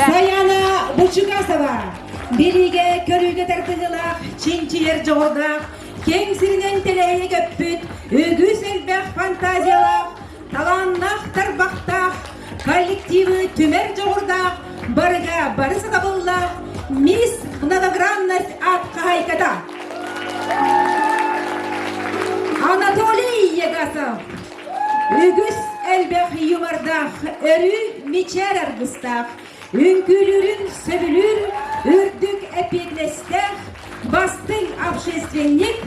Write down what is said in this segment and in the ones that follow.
Саяна Бучугасова билиигэ көрүүгэ тардыһыылаах, чинчийэр дьоҕурдаах, киэҥ сиринэн тэлэһийэ көппүт, үгүс элбэх фантазиялаах, талааннаах тарбахтаах, коллективы түмэр дьоҕурдаах, барыга бары сатабыллаах Мисс Многогранность аат хаһаайката Анатолий Егасов үгүс элбэх юмордаах, өрүү мичээр аргыстаах, үҥкүүлүүрүн сөбүлүүр, үрдүк эппиэтинэстээх, бастыҥ общественник,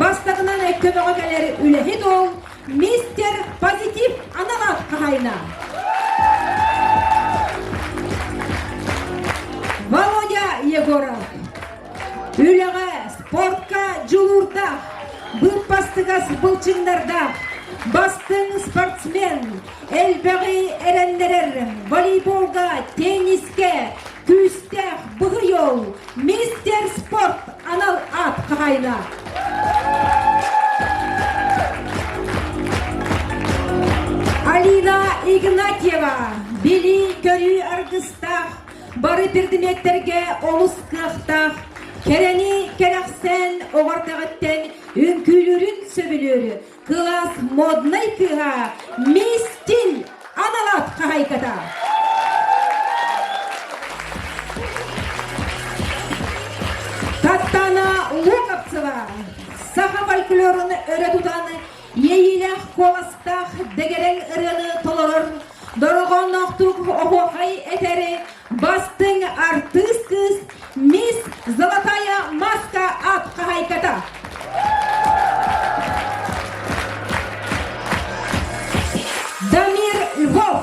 бастакынан көмөҕө кэлэр үлэһит уол Мистер Позитив анал аат хаһаайына. Володя Егоров. Үлэҕэ, спортка дьулуурдаах, быыппастыгас былчыҥнардаах, бастыҥ спортсмен, элбэҕи эрэннэрэр волейболга, теннискэ күүстээх быһый ол Мистер Спорт анал аат хаһаайына. Алина Игнатьева билии-көрүү аргыстаах, бары предметтэргэ олус кыахтаах, кэрэни кэрэхсээн оҕордаҕыттан үҥкүүлүүрүн сөбүлүүр кылаас моднай кыыһа Мисс Стиль анал аат хаһаайката. Таттана Луковцева саха фольклорун өрө тутан иэйиилээх куоластаах дэгэрэҥ ырыаны толорор дорҕоонноохтук оһуохай этэри бастыҥ артыыс кыыс Мисс Золотая маска аат хаһаайката. Дамир Львов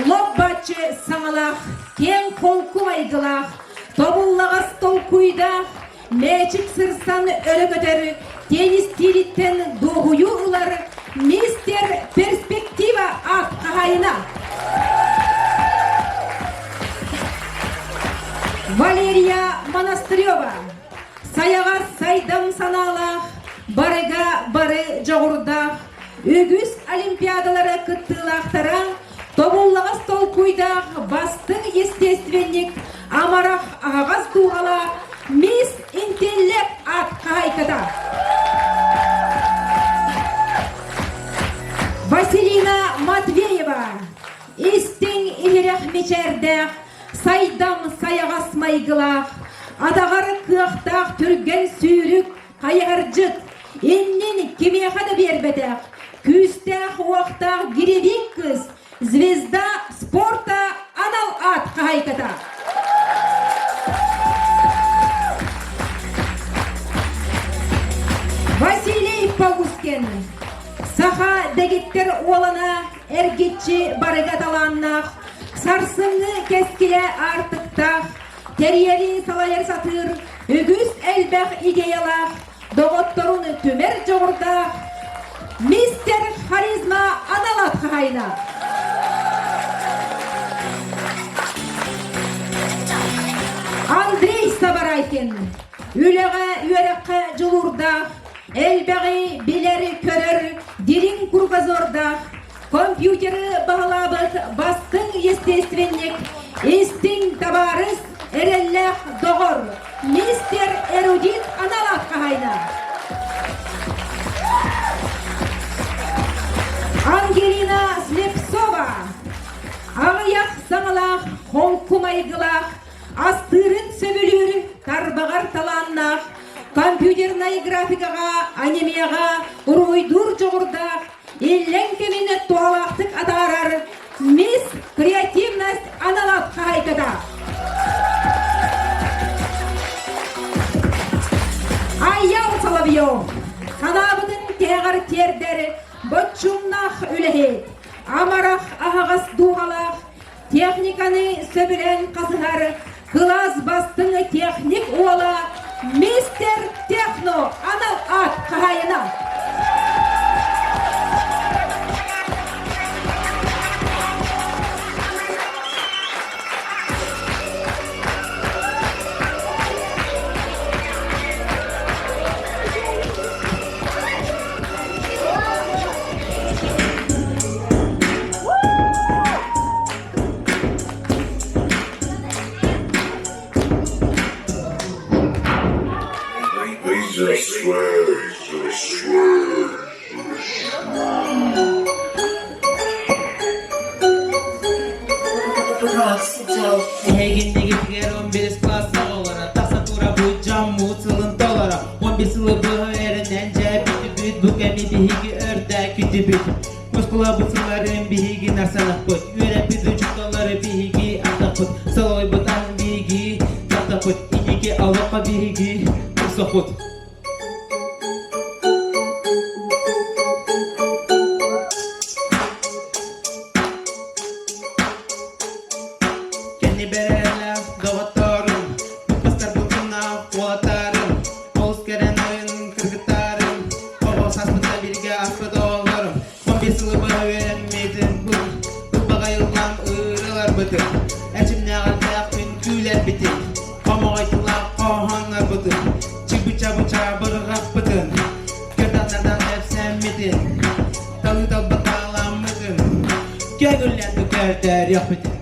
лоп-баччы саҥалаах, киэҥ холку майгылаах, тобуллаҕас толкуйдаах, мээчик сырсан өрө көтөр, теннистиириттэн дуоһуйуу ылар мистер Перспектива аат хаһаайына. Валерия Монастырева сайаҕас сайдам санаалаах, барыга бары дьоҕурдаах, үгүс олимпиадалары кыттыылаахтара, тобуллаҕас толкуйдаах бастыҥ естественник, амарах аһаҕас дууһалаах Мисс Интеллект аат хаһаайката. Василина Матвеева истиҥ иһирэх мичээрдээх, сайдам сайаҕас майгылаах, атаҕар кыахтаах түргэн сүүрүк хайыһардьыт, иннин кимиэхэ да биэрбэтэх, күүстээх-уохтаах гиревик кыыс, звезда спорта анал аат хаһаайката. Василий Паускин саха дэгиттэр уолана эргиччи барыга талааннаах, сарсыҥҥы кэскилэ аартыктаах, тэрийэри салайар сатыыр, үгүс элбэх идеялаах, доҕотторун түмэр дьоҕурдаах мистер Харизма анал аат хаһаайына. Андрей Сабарайкин үлэҕэ үөрэххэ дьулуурдаах, элбэҕи билэр-көрөр дириҥ кругозордаах, компьютеры баһылаабыт бастыҥ естественник, истиҥ табаарыс, эрэллээх доҕор, мистер Эрудит анал аат хаһаайына. Ангелина Слепцова аҕыйах саҥалаах, холку майгылаах, астыырын сөбүлүүр, тарбаҕар талааннаах, компьютернай графикаҕа, анимеҕа уруһуйдуур дьоҕурдаах, иллэҥ кэмин туһалаахтык атаарар Мисс Креативность анал аат хаһаайката. Айял Соловьев санаабытын тиһэҕэр тиэрдэр боччумнаах үлэһит, амарах аһаҕас дууһалаах, техниканы сөбүлээн хасыһар кылаас бастыҥ техник уола мистер Техно анал аат хаһаайына. Эһигиннигитигэр 11 класс оҕолоро тахса турабыт дьоммут сылын толоро 11 сылы быһа эрэнэн дьэ бүтүбүт бу кэми биһиги өрдө күтүбүт Оскуолабыт сылларын биһиги нарсанахпыт үөрэппит учууталлары биһиги ардахпыт солойбут аһын биһиги таптаппыт инники олоххо биһиги тупсахпыт Кэнни бэрээлээх доҕотторум, бастарбытына уолаттарым, олус кэрэн ойун кыргыттарым, оҕо сааспыта бииргэ аспыт оҕолорум, 15 сылы быһа үөрэммитим, ылбаҕайыллан ырыаларбытын, эрчимнээҕэрдээх үҥкүүлэрбитин, хомоҕой тыллаах хоһооннорбутун, чыбы-чабы чабырҕаппытын, кырданнардан кэпсэммитин, талыы талбатааламмытын, көҥүллэн көрдөрүөхпүтүн.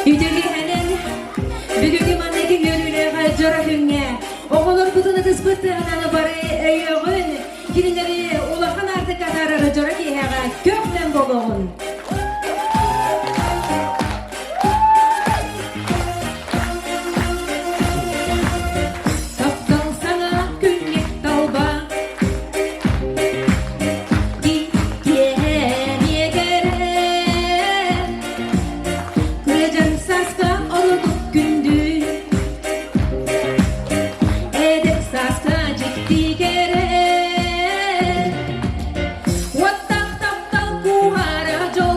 Үтүгүһэнэн бүгүҥҥү маннык үөрүүлээх дьоро күҥҥэ оҕолорбутун ытыспыт тыаһынан бары өйүөҕүн, кинилэри улахан аартыкка атаарар дьоро киэһэҕэ көх-нэм буолуоҕун. Таптал саҥа күҥҥэ талба Кыдьан сааска ордук күндү Эдэр сааска дьикти кэрэ Уоттах таптал куһара дьол.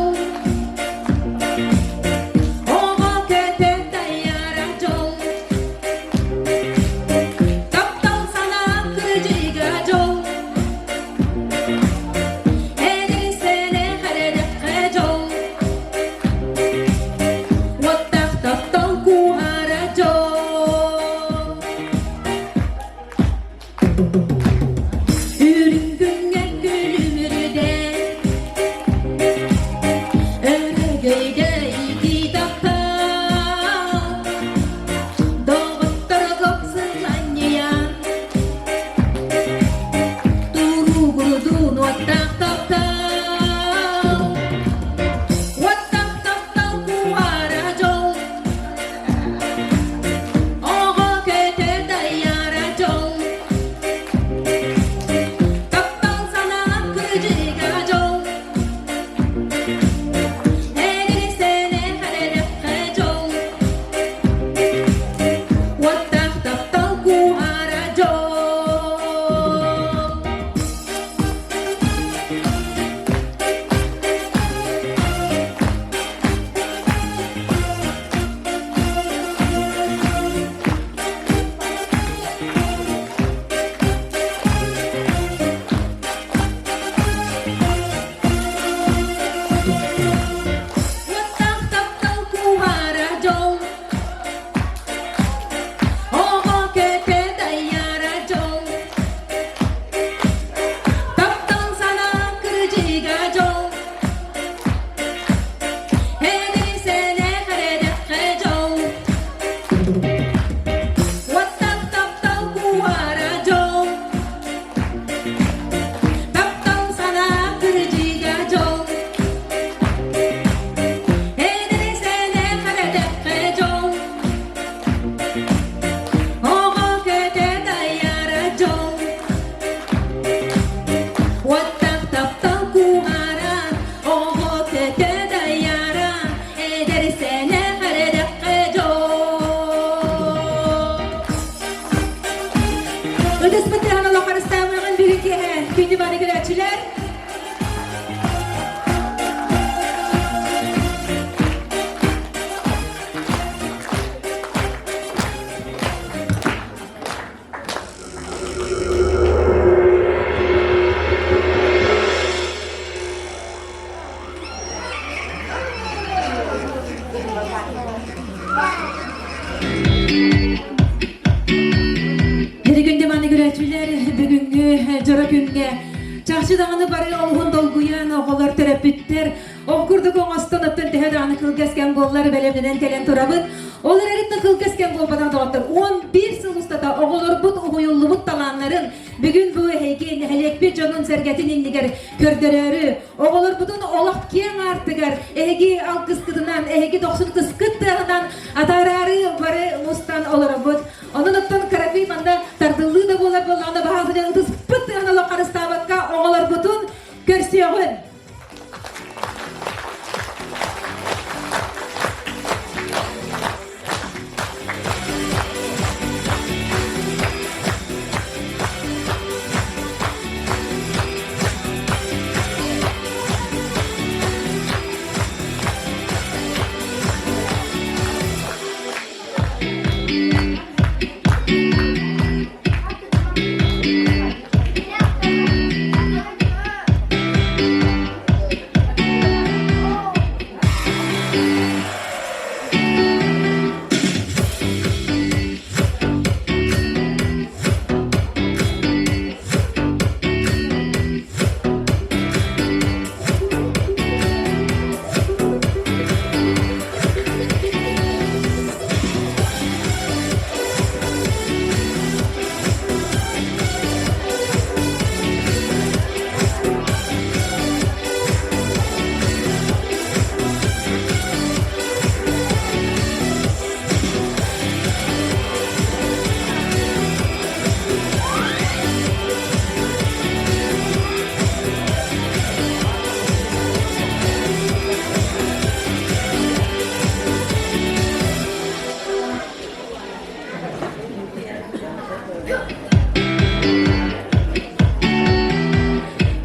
Чахчы даҕаны бары олуһун долгуйан оҕолор төрөппүттэр ол курдук оҥостон оттон төһө даҕаны кылгас кэм буоллар бэлэмнэнэн кэлэн турабыт. Ол эрээри кылгас кэм буолбатах доҕоттор 11 сыл устата оҕолорбут уһуйуллубут талааннарын бүгүн бу эһиги нэһилиэкпит дьонун-сэргэтин иннигэр көрдөрөөрү оҕолорбутун олох киэҥ аартыгар эһиги алгыскытынан, эһиги дохсун кыскыт тыаһынан атаараары бары мустан олоробут. Онон оттон кыракый манна тардыллыы да буолар буоллаҕына баһаалыгар ытыспыт тыаһын олох харыстаабакка оҕолорбутун көрсүөҕүн.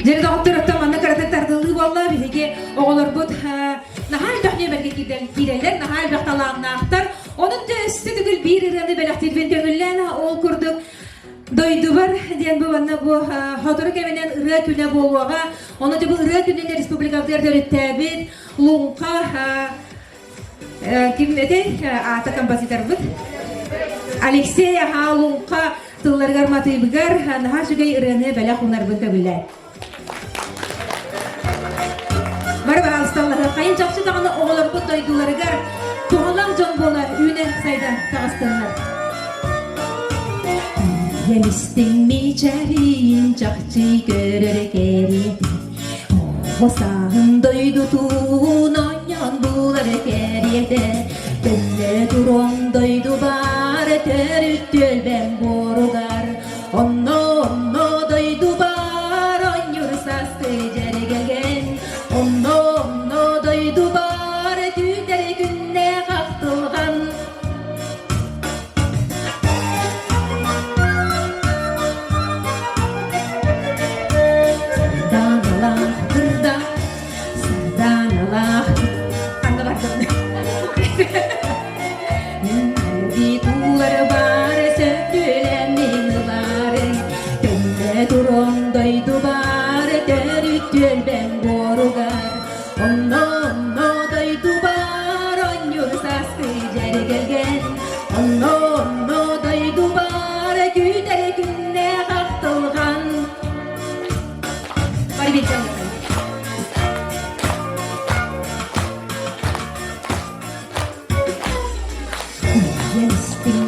Дьэ, доҕоттор, оттон манна кыратык тардыллыы буолла. Биһиги оҕолорбут наһаа элбэх нүөмэргэ киирэллэр, наһаа элбэх талааннаахтар. Онон дьэ өссө төгүл биир ырыаны бэлэхтиирбин көҥүллээн, ол курдук Дойдубар диэн бу манна бу сотору кэминэн ырыа күнэ буолуоҕа. Ону бу ырыа күнүн республикабытыгар төрүттээбит Луҥха ким этэй аата композиторбыт Алексей аһаа Луҥха тылларыгар матыыбыгар наһаа үчүгэй ырыаны бэлэх уунарбын көбүлээн. Бары баҕалысталлар хайын чахчы даҕаны оҕолорбут дойдуларыгар туһалаах дьон буола үүнэн сайдан таҕыстыннар. Эмистиҥ мичээрин чахчы көрөр кэриэтэ Оҕо сааһын дойдутун оонньоон булар кэриэтэ Төннө туруом дойдубар төрүт түөлбэм буоругар Онно онно дойдубар оонньуур сааскы дьэргэгэн Онно онно дойдубар түүннэри күннээх ахтылҕан Сарданалаах кырда, сарданалаах Ханна бардым? Туулар сөпүлэммин ылаарын, Төннө туран дойдубар төрүт түөлбэм буоругар. Онно онно дойдубар оонньуур сааскы дьэргэлгэн, Онно онно дойдубар күүтэр күннээх ахтылҕан. Барбиджан.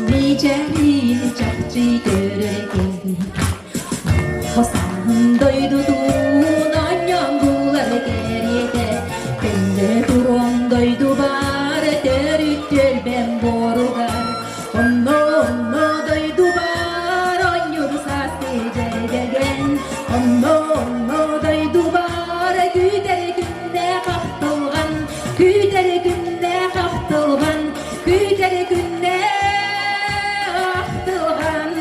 Мичээрин чахчы көрөр кэлбит Хосаһын дойдутун оонньоон булар кэриэтэ Төннө туруом дойдубар төрүт түөлбэм буоругар Онно онно дойдубар оонньуур сааскы дьэргэгэн Онно онно дойдубар күүтэр күннээх ахтылҕан Күүтэр күннээх ахтылҕан, күүтэр күннээх ахтылҕан.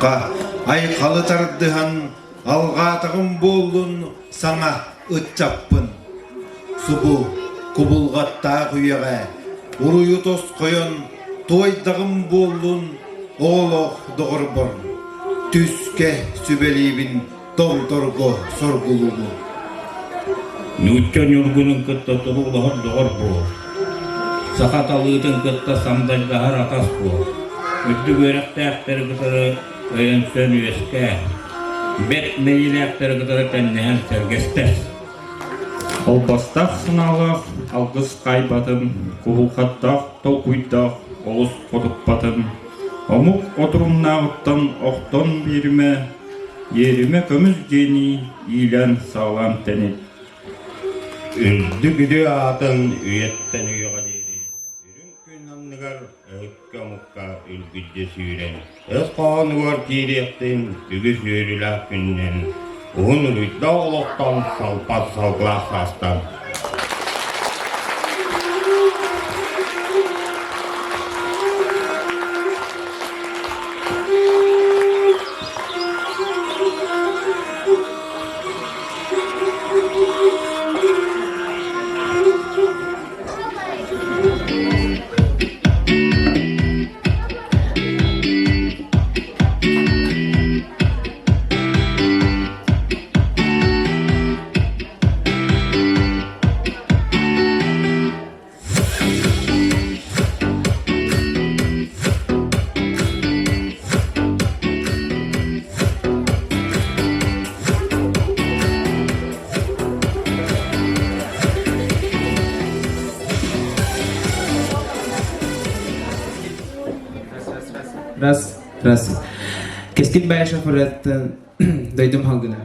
Айылҕа айхалы тардыһан алҕаатаҕым буоллун саҥа ыччаппын. Субу кубулҕаттаах үйэҕэ уруйу тосхойон туойдаҕым буоллун оҕолоох доҕорбор түскэ сүбэлиибин томторго соргулуубун. Нуучча ньургунун кытта туруулаһар доҕор буол. Саха талыытын кытта самдайдаһар атас буол. Үрдүк үөрэхтээхтэри кытары өйөнсөн үөскээ. Бэрт мэйиилээхтэри кытары тэҥнэһэн сэргэстэс. Албастаах санаалаах алгыс хаайбатын, куһулхаттаах толкуйдаах олус хотуппатын, омук отурумнааҕыттан охтон биэримэ, иэримэ көмүс диэни иилээн-саҕалаан тэнит. Үрдүк үтүө аатын үйэттэн үйэҕэ диэри Үрүҥ күн анныгар өһүккэ омукка үргүддьэ сүүрэн, өс хоһоонугар киириэхтин үгүс үөрүүлээх күнүнэн, уһун уруйдаах олохтон салпат салгылаах саастан. Раз, раз. Кэскил Баишев ырыаттан дойдум халгына.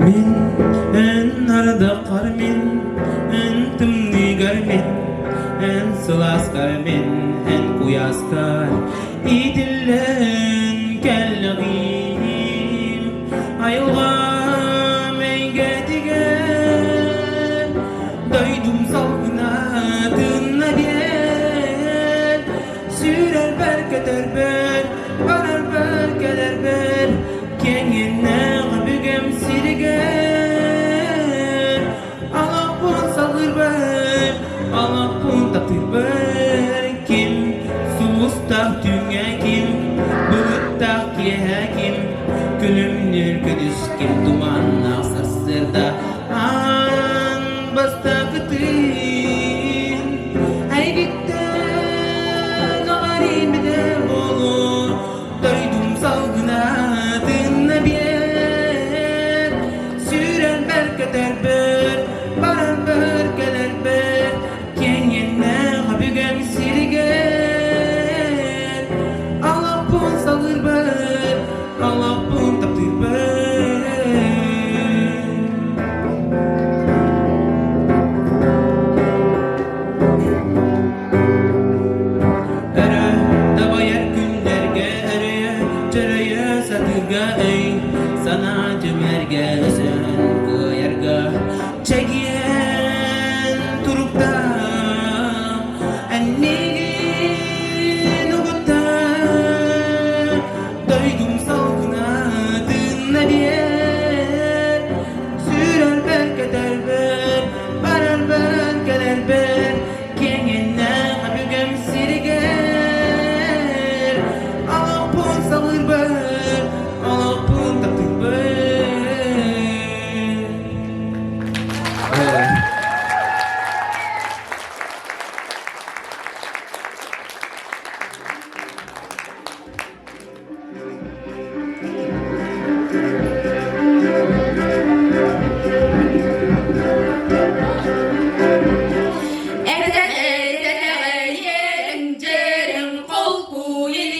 Мин эн ардаххар мин, эн тымныыгар мин, эн сылааскар мин, эн куйааскар иитиллэн кэллэҕиим. Айылҕам эйгэтигэр дойдум салгына тынна биэр. Сүүрэрбэр көтөрбөр, барарбар кэлэрбэр киэҥиннээх өбүгэм сиригэр Алаппын салыырбар, алаппын таптыырбар ким сулустаах түүҥҥэ ким, былыттаах киэһэ ким, күлүмнүүр күнүс ким туманнаах сарсыарда аан бастакы тыын Эйгиттэн аҕарыйбыта буолуо Дойдум салгына тыынна биэр Сүүрэн бэркэтэрбэр, барарбар кэлэрбэр Киэҥиннээх өбүгэм сиригэр Алаппын салыырбар, алаппын таптыырбар. Өрө дабайар күннэргэ өрөйө, чөрөйө сатыырга өй, санаа түмэргэ өсөн кыайарга чэгиэн туруктаах Эннигин угуттар дойдум салгына тыынна биэр Сүүрэрбэр көтөрбөр, барарбар кэлэрбэр Киэҥиннээх өбүгэм сиригэр Олохпун салыырбар, олохпун таптыырбар. Этэҕэйиэриҥ холкуйун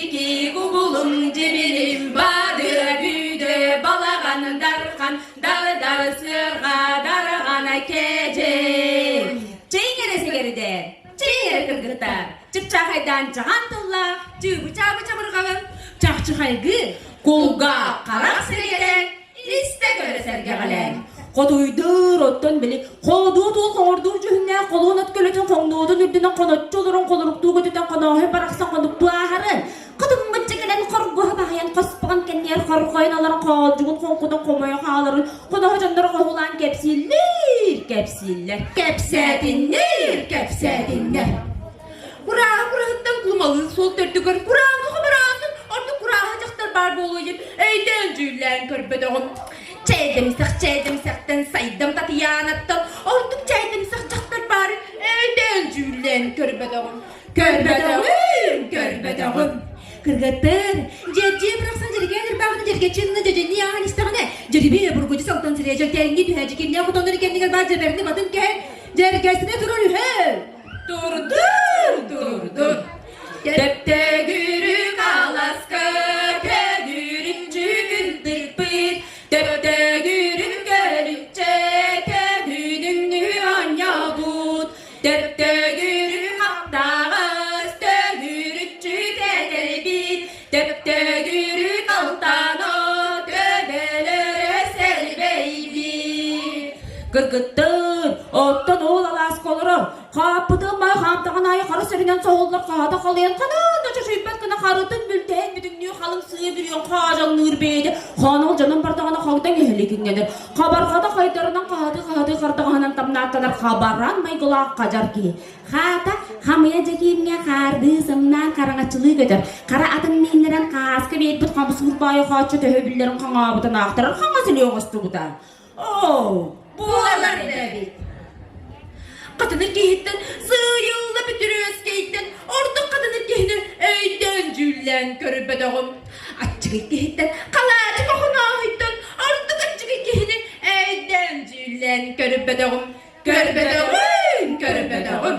кубулуҥ дьимилим баадыра бүүдэ балаҕан дархан дар-дар сыарҕа дараҕана кээдьин. Чэйиҥ эрэ сэгэрдэр, чэйиҥ эрэ кыргыттар, чыпчаахайдаан чаҕаан тыллаах чыыбы-чаабы чабырҕаҕын чахчыхайгыы кулгаах харах сиригэр. Истэ-көрө сэргэҕэлээн. Хотуйдуур оттон били холодуу туол хоҥордуур дьүһүннээх холуон от көлөтүн хоҥнуутун үрдүнэн хоноччу олорон холоруктуу көтүтэн хонооһой барахсан хонуктуу ааһарын Хотуммучча кэлэн хоргуһа баһыйан хоспоҕун кэннигэр хорҕойон олорон хоолдьугун хоҥкутун хомойо хааларын хоноһо дьонноро хоһулаан кэпсииллэр кэпсииллэр кэпсээтиннэр кэпсээтиннэр Курааһы кураһыттан кумалыы суол төрдүгэр курааҥҥа хомураатын ордук курааһы дьахтар баар буолуо диэн өйдөөн дьүүллээн көрбөтөҕүм. Чээдэмсэх чээдэмсэхтэн сайдам Татьянаттан ордук чээдэмсэх дьахтар баарын өйдөөн дьүүллээн көрбөтөҕүм. Көрбөтөҕүм, көрбөтөҕүм. Кыргыттар, дьиэдьиэ бырахсан дьэргээн ырбаахыны дьэргэччи дьэдьэннии ааһан истэҕинэ, дьэрибиэ бургучу салтан сирэйэ дьэлтээҥҥи түһээччи кимнээх хотоннор кэннигэр баар дьэбэрни батын кэһэн, дьэргэсинэ турар үһү. Турдун, турдун. Тэптэгүрүк аласка көгүрүн дьүгүн тыппыт, Төптөгүрүн көлүччэ көбүнүҥнүү оонньообут, Төптөгүрүн хаптаҕас төгүрүччү тэтэрбит, Төптөгүрүк алтано төбөлөрө сэлбэйбит. Кыргыттар, оттон ол алааска олорор, хааппытын бай хаамтаҕын аайы хара сиринэн соһуллар хаата халыйан ханан да чочуйбат гына харытын бүлтэһэн бүтүннүү халыҥ сыа бүрүйэн хаадьаҥныыр бэйэтэ хаанал дьонун бардаҕына хагдаҥ иһэликиҥнэнэр хабарҕата хайдарынан хаһатыы-хаһатыы хардаҕаһынан тамнааттанар хабаран майгылаах хадьар киһи хаата хамыйа дьэкиимҥэ хаардыы сымнаан хараҥаччылыы көтөр хара атын мииннэрэн хааска биэрбит хамсыыр баайы хааччы төһөбүллэрин хаҥаабытын аахтарар хаҥас илии оҥостубута Оо, буолар эбит. Хатыныр киһиттэн сыыйылла бүтүрүөскэйтэн ордук хатыныр киһини өйдөөн дьүүллээн көрбөтөҕүм. Аччыгый киһиттэн халаачык охонооһуйтан ордук аччыгый киһини өйдөөн дьүүллээн көрбөтөҕүм. Көрбөтөҕүм, көрбөтөҕүм.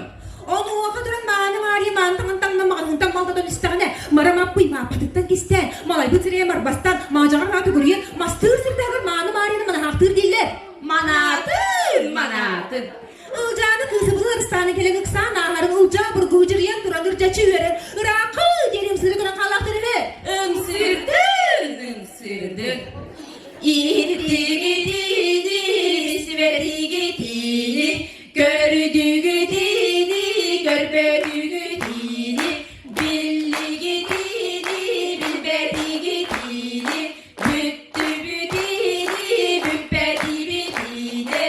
Онуоха туран мааны Маарыйа мааны таҥын таҥнан маҕаһыынтан малтатан истэҕинэ, марамаппый мааппатыттан кистээн, малайбыт сирэйэ марбастан, маадьаҕар ааты гүрүйэн, мастыыр сирдээҕэр мааны Маарыйаны манаһаахтыыр дииллэр. Манаатын, манаатын. Ылдьааны кыысыбытын ырыстааны кэлэн ыксаан ааһарын Ылдьаа бургуудьуруйан туран ырдьаччы үөрэн, ырааххы диэн ымсыыры гынан хаалаахтар үһү. Ымсыырдын, ымсыырдын. Иһиттигитини, сибэтигитини, көрдүгүтини, көрбөтүгүтини, биллигитини, билбэтигитини, бүттүбүтини, бүппэтибитини.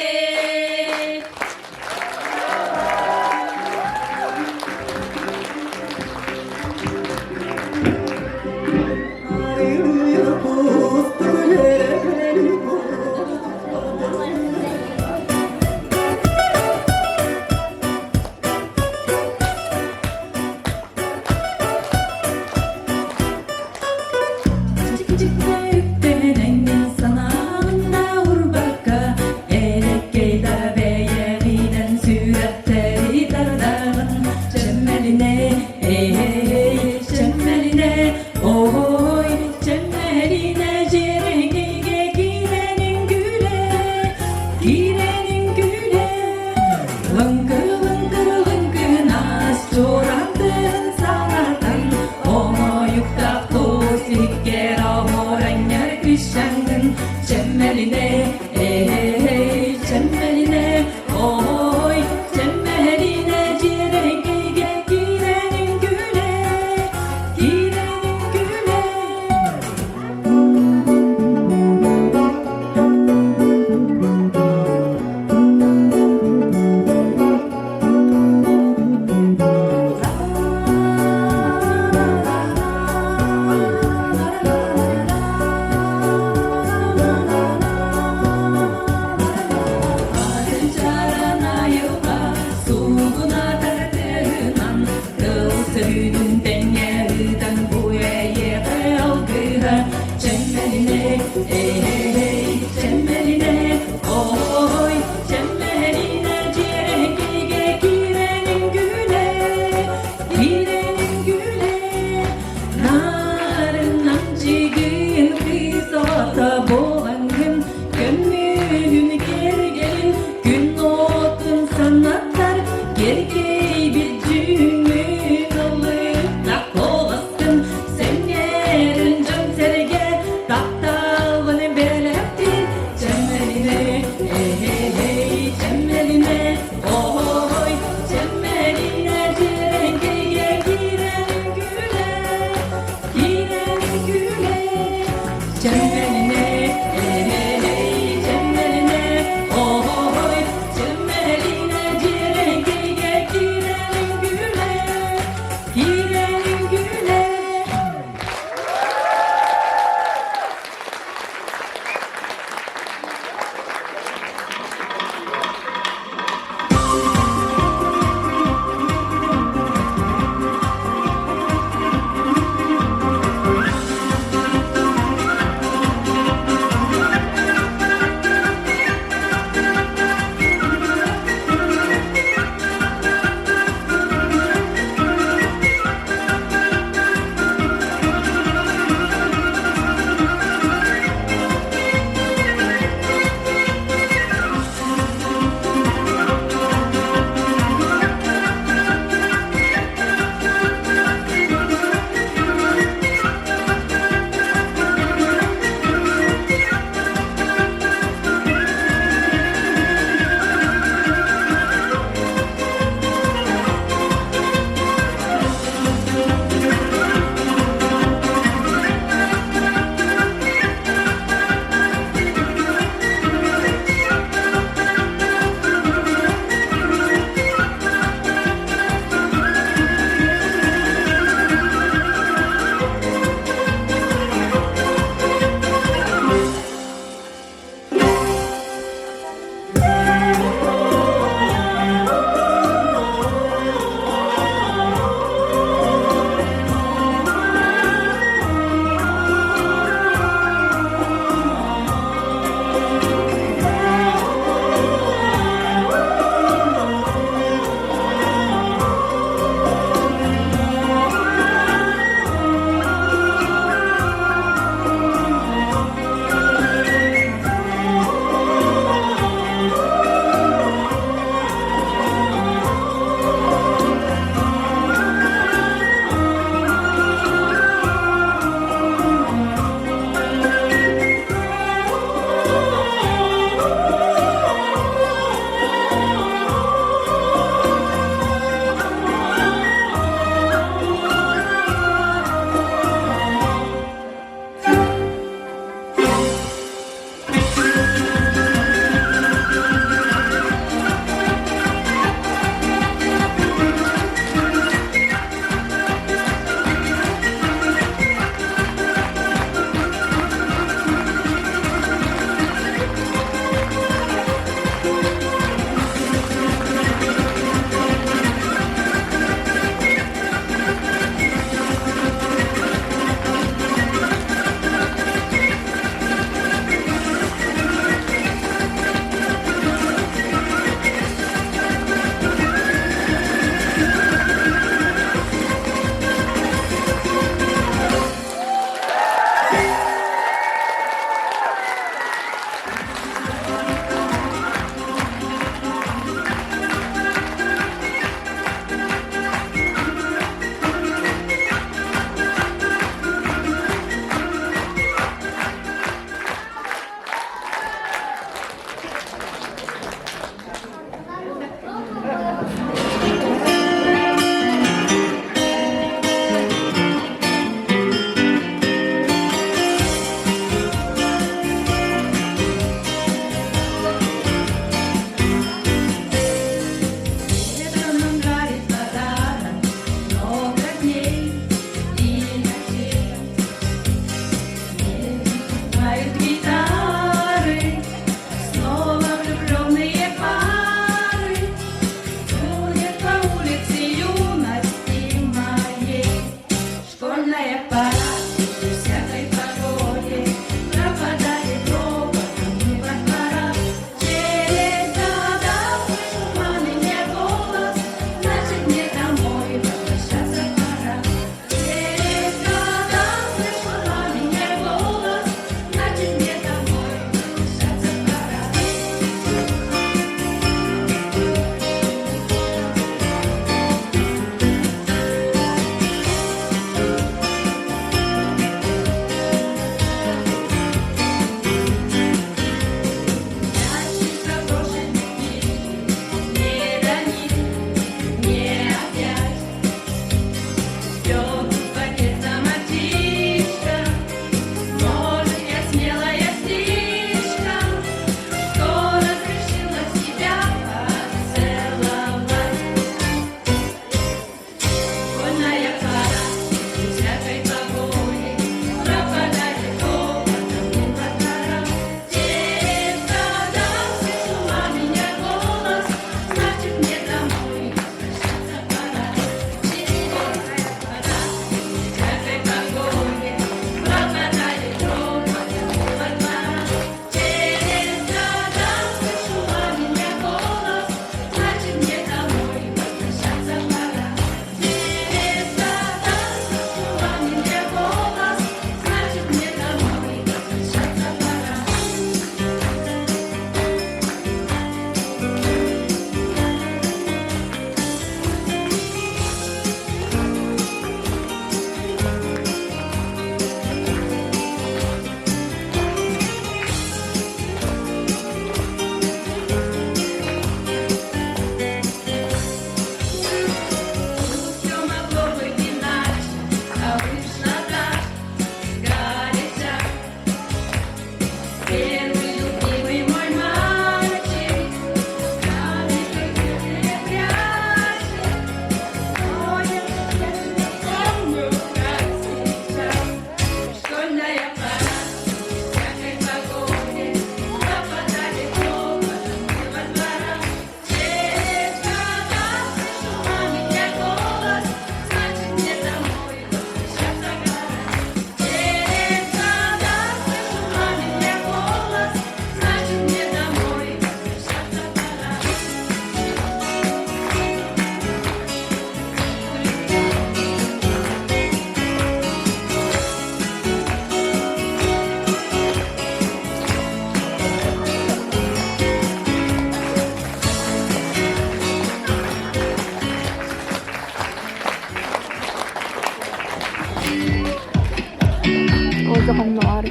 Айда хонноҕор.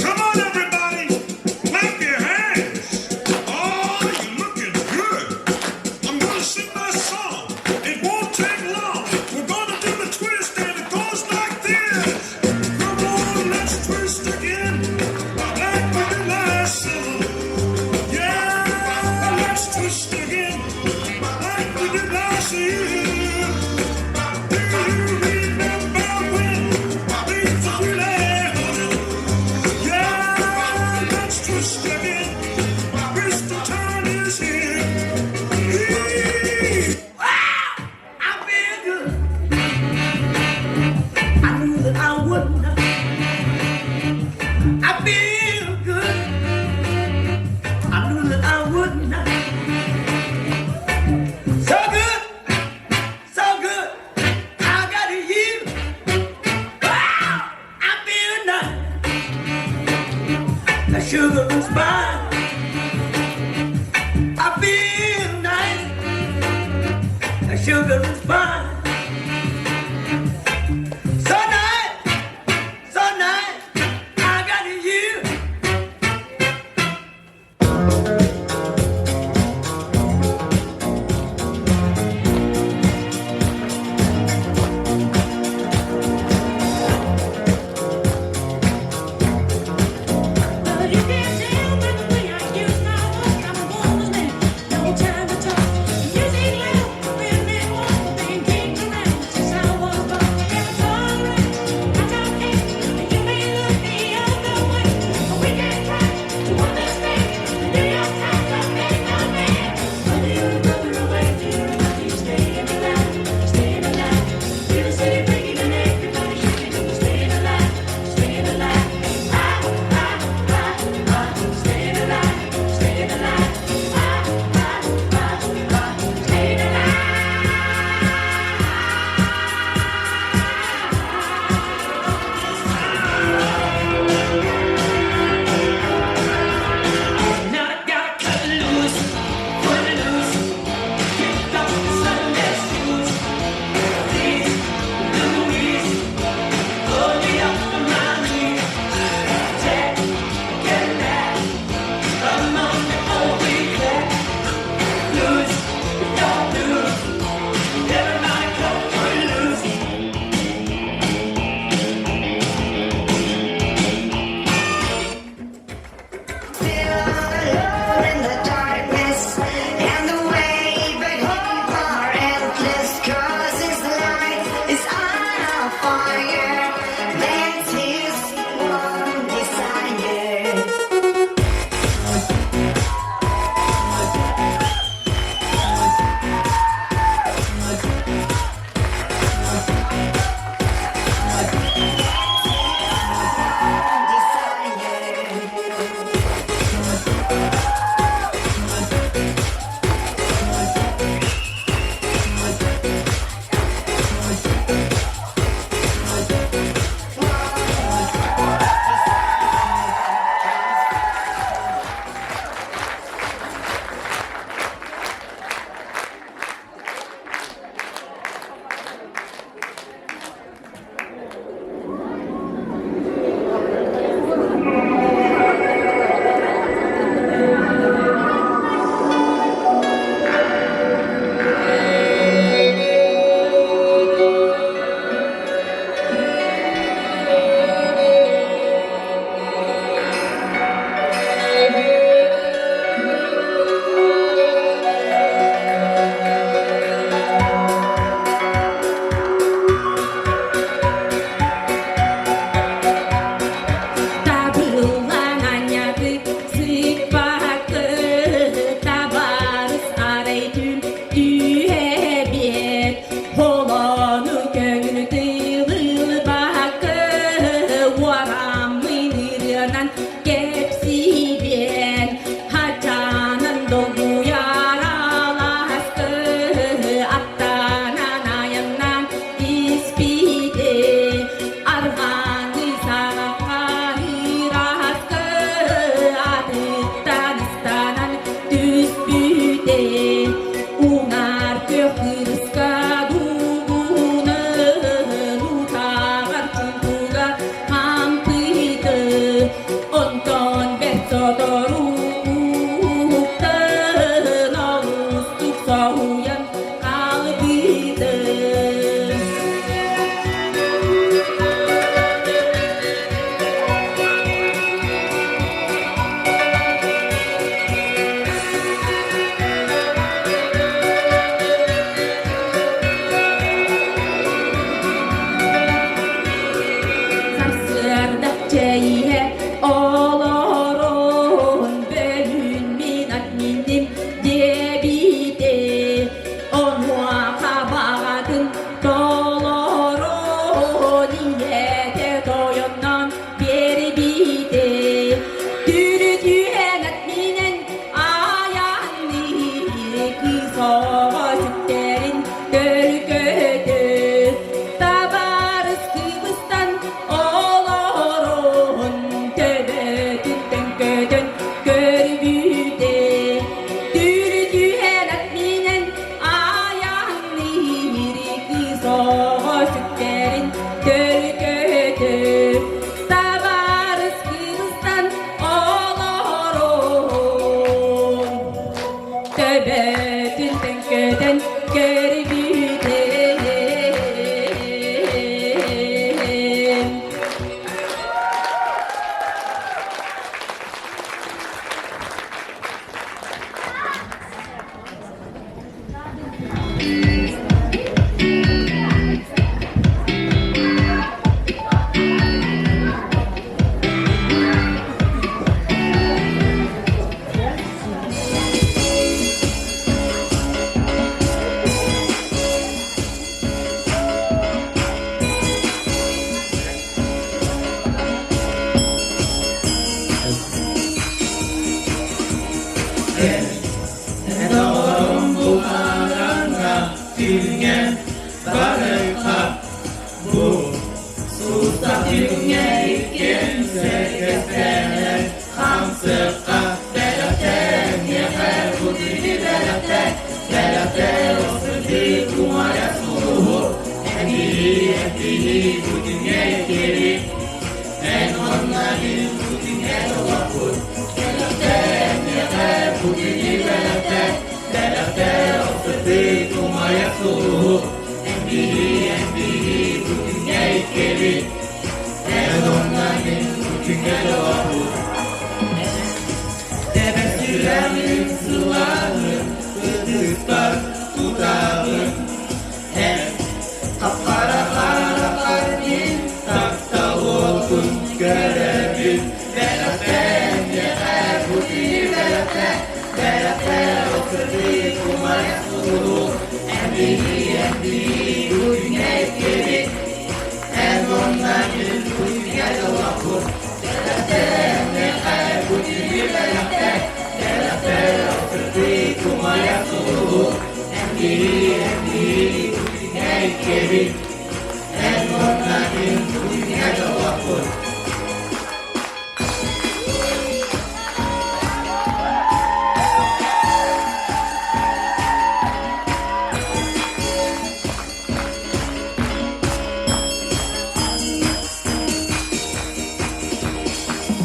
Come on, everybody! Clap your hands! Oh, you're looking good! I'm gonna sing my song. It won't take long. We're gonna do the twist, and it goes like this. Come on, let's twist again. Like we did last summer. Yeah, let's twist again. Like we did last year. Do you remember when things were really humming? Yeah, let's twist again. Crystal time is here. Hey! I feel good. I knew that I would not. I feel good. I knew that I would not. So good, so good. I got you. Wow, I feel nice. The sugar and spice. I feel nice. The sugar and spice. So nice, so nice. I got you. But you can't tell by the way I use my walk. I'm a woman's man, no time to talk. Music loud, women walk, been king. Күөх кырыска дуугунан утааҕар чуҥкуга хаампыты, онтон бэрт сотору уһуктан олустук соһуйан хаалбытым. Сарсыарда чэйиһэ олорон бөлүүн мин админим диэбитэ онуоха баҕатын толорон ийэтэ тойонноон биэрбитэ түрүтүһэн админэн айанныыр кыыс оҕо сүктэрин төлкөтө табаарыс кыбыстан олорон төбөтүн төҥкөтөн көрбүтэ түрүтүһэн админэн айанныыр кыыс оҕо сүктэрин төлкөтө табаарыс кыбыстан олорон төбөтүн төҥкөтөн көрбүтэ. Түүҥҥэ барыха бу сулустах түүҥҥэ иккиэн сэргэстэнэр хамсыкка бэлэхтэниэхэ бу күнү бэлэхтэ бэлэхтэ сырдыы умайа сулуһу эбии эбии бу күҥҥэ иккири эн уонна мин бу күҥҥэ олохпут бэлэхтэниэхэ бу күнү бэлэхтэ бэлэхтэ сырдыы умайа сулуһу эбии эбии бу күҥҥэ иккири эн уонна мин бу күҥҥэ олохпут Тэбэр сүрэҕим сылааһын ытыктар тутаҕын эн хап-хара хараххар мин таптал уотун көрөбүн бэлэхтэниэхэ бу күнү бэлэхтэ бэлэхтэ ол сырдык умайа сулуһу эн биһи эн биһи бу күҥҥэ иккибит эн уонна мин бу күҥҥэ дьоллоохпут бэлэхтэниэхэ бу күнү бэлэхтэ бэлэхтэ ол сырдык умайа сулуһу эн биһи эн биһи бу күҥҥэ иккибит эн уонна мин бу күҥҥэ дьоллоохпут.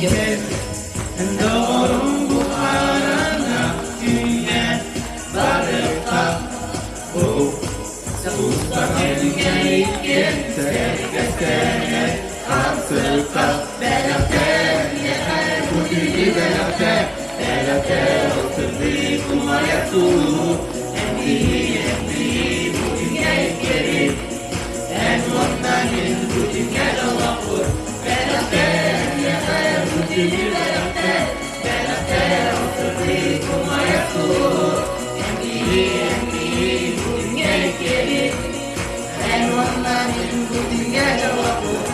Кэл, доҕорум бу хараҥа түүҥҥэ барыахха бу сулустар түүҥҥэ иккиэн сэргэстэнэ хамсыкка бэлэхтэниэхэ бу түүнү бэлэхтэ бэлэхтэ ол сырдык умайар сулуһу эн биһи эн биһи бу күҥҥэ иккиэбит эн уонна мин бу күҥҥэ дьоллоохпут бэлэхтэниэхэ бу түүнү бэлэхтэ бэлэхтэ ол сырдык умайар сулуһу эн биһи эн биһи бу күҥҥэ иккиэбит эн уонна мин бу күҥҥэ дьоллоохпут.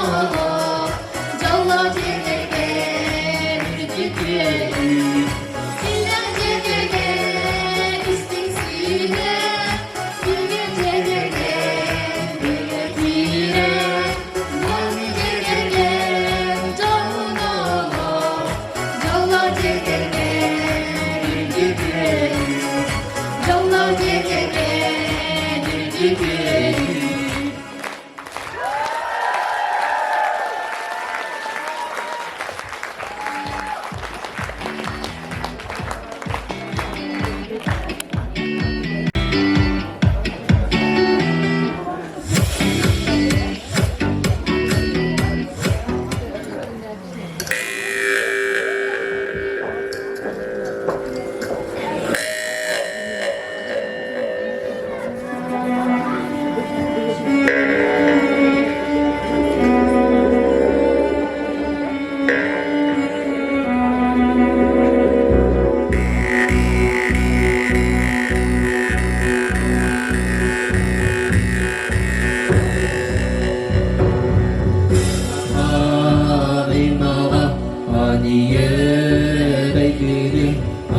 олох, дьоллоох дьиэ кэргэн үрдүк үөрүү. Иллээх дьиэ кэргэн истиҥ сыһыан, түргэн дьиэ кэргэн бигэ киирэн, Муҥ дьиэ кэргэн дьоһун олох, дьоллоох дьиэ кэргэн үрдүк үөрүү. Дьоллоох дьиэ кэргэн үрдүк үөрүү.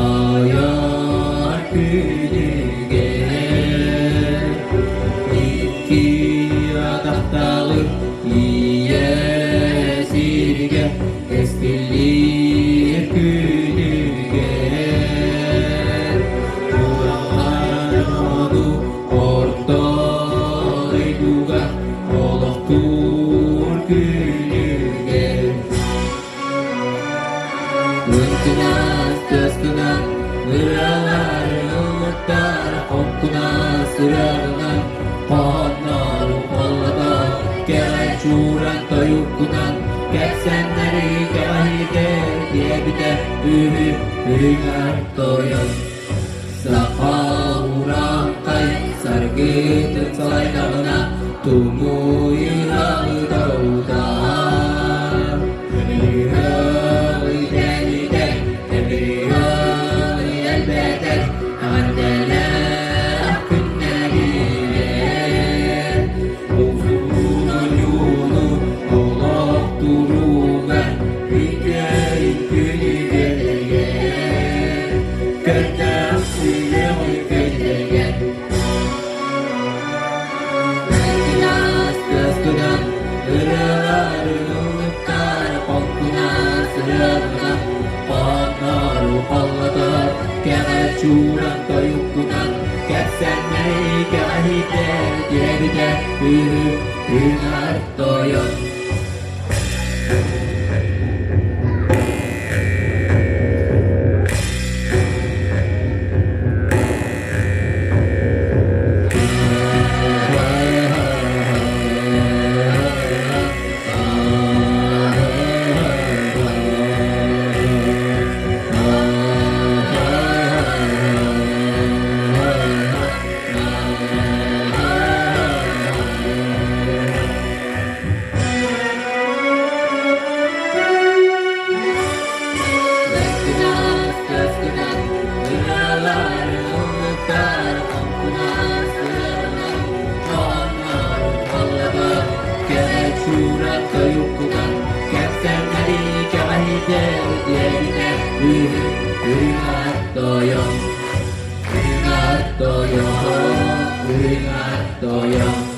Айар күнүгэр икки атахтаалы ийэ сиргэ кэскиллиир күнүгэр улахан ону орто дойдуга олохтуур күнүгэр Ынкынас тыаскынан ыралар ыллыктар хоҥкунас ырыаҕынан хоһооннору холлотор кэҕэ чууран тойуккунан кэпсэннэри кэҕэһитэр диэбитэ үһү үрүҥ тойон Саха урааҥхай саргытын салайдаҕына тумуйураҕы утаар Үһү-тэнитэр, тэбириһи элбэтэр, эҕэрдэлээх күннэригэр Узун ойууну олох туругар үтүөрүн күнүгэр Көрдөөх сүрэҕи көтүгэр Кынаас көскүнэн ырыалары ыллыктар хоҥкунаас ырыабынан хооннору холлотор кэҕэ чууран тойуккунан кэпсэннэри кэҕэһитэр диэбитэ үһү үҥэр тойон. Toyo.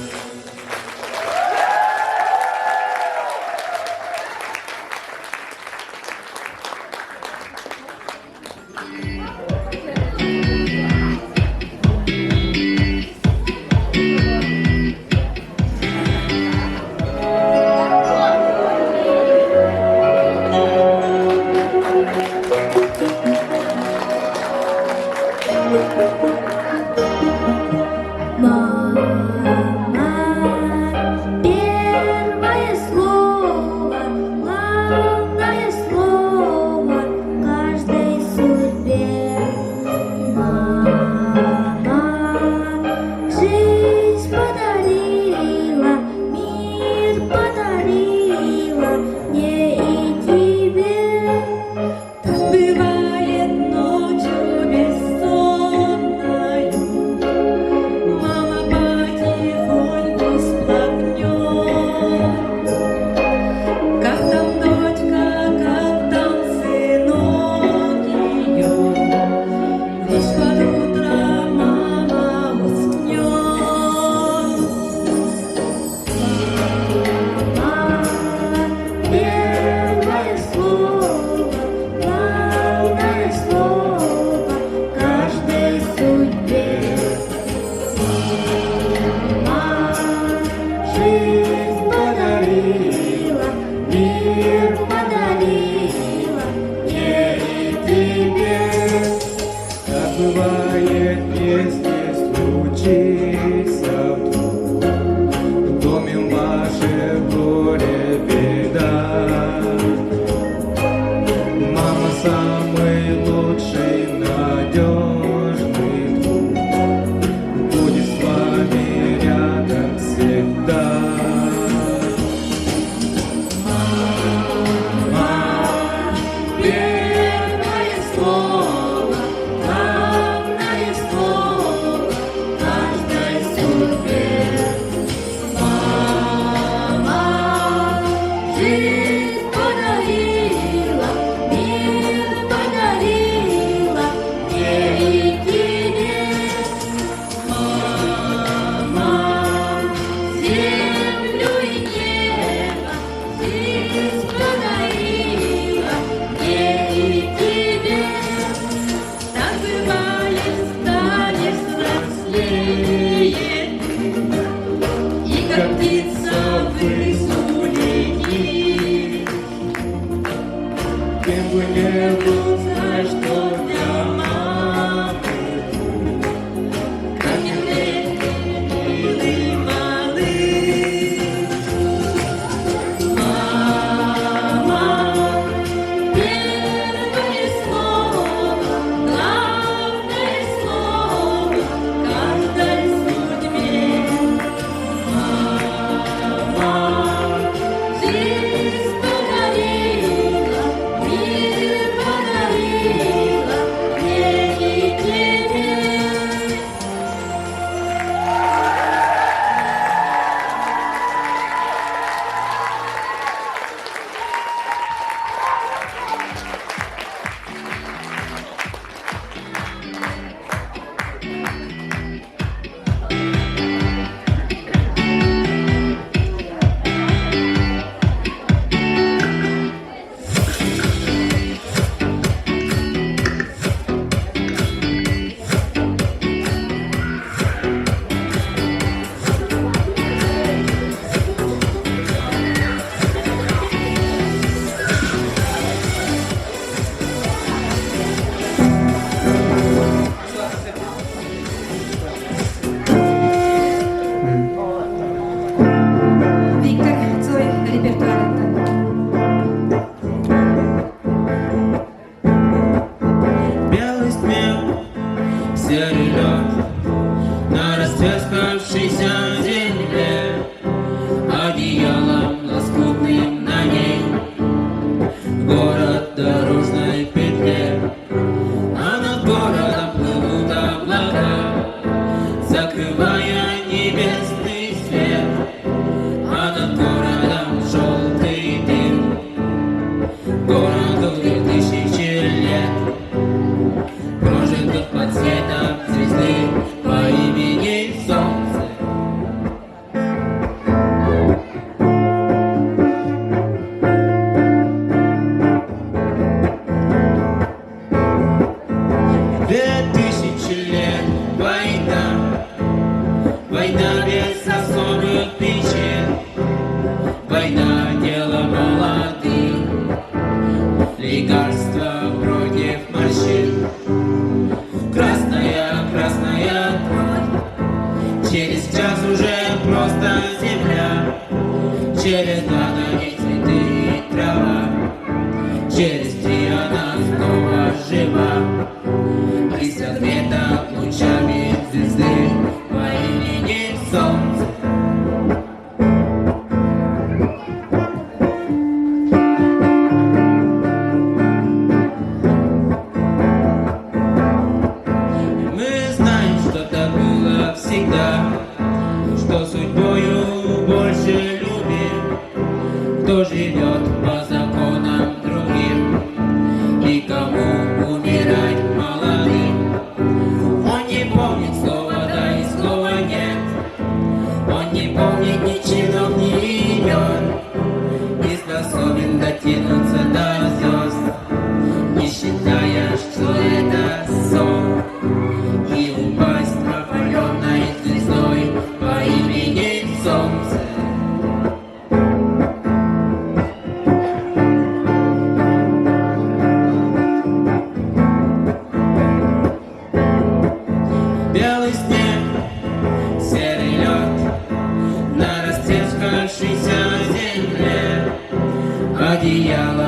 Кем бы ни был, знай, что для мамы Как милый малыш. Мама, первое слово, главное слово каждой судьбе. Мама, жизнь подарила, мир подарила мне и тебе. Виктор Цой репертуарыттан. Белый снег, серый лед На растрескавшейся земле Одеялом лоскутным на ней Город в дорожной петле А над городом плывут облака Закрывая небесный свет А над городом желтый дым Городу 2000 лет Прожитых под светом звезды по имени Солнце. 2000 лет война, война без особых причин, война дело молодых, лекарство против морщин. Красная, красная кровь, через час уже просто земля, через два на ней цветы и трава, через три она снова жива. И согрета лучами звезды по имени Солнце. Мы знаем, что так было всегда, что судьбою больше любим, кто живет по законам другим и кому умирать молодым. Он не помнит слова да и слова нет, он не помнит ни чинов, ни имен, не способен дотянуться до звезд, не считая, что это сон, и упасть опаленной звездой по имени Солнце. Белый снег, серый лед на растрескавшейся земле, одеялом.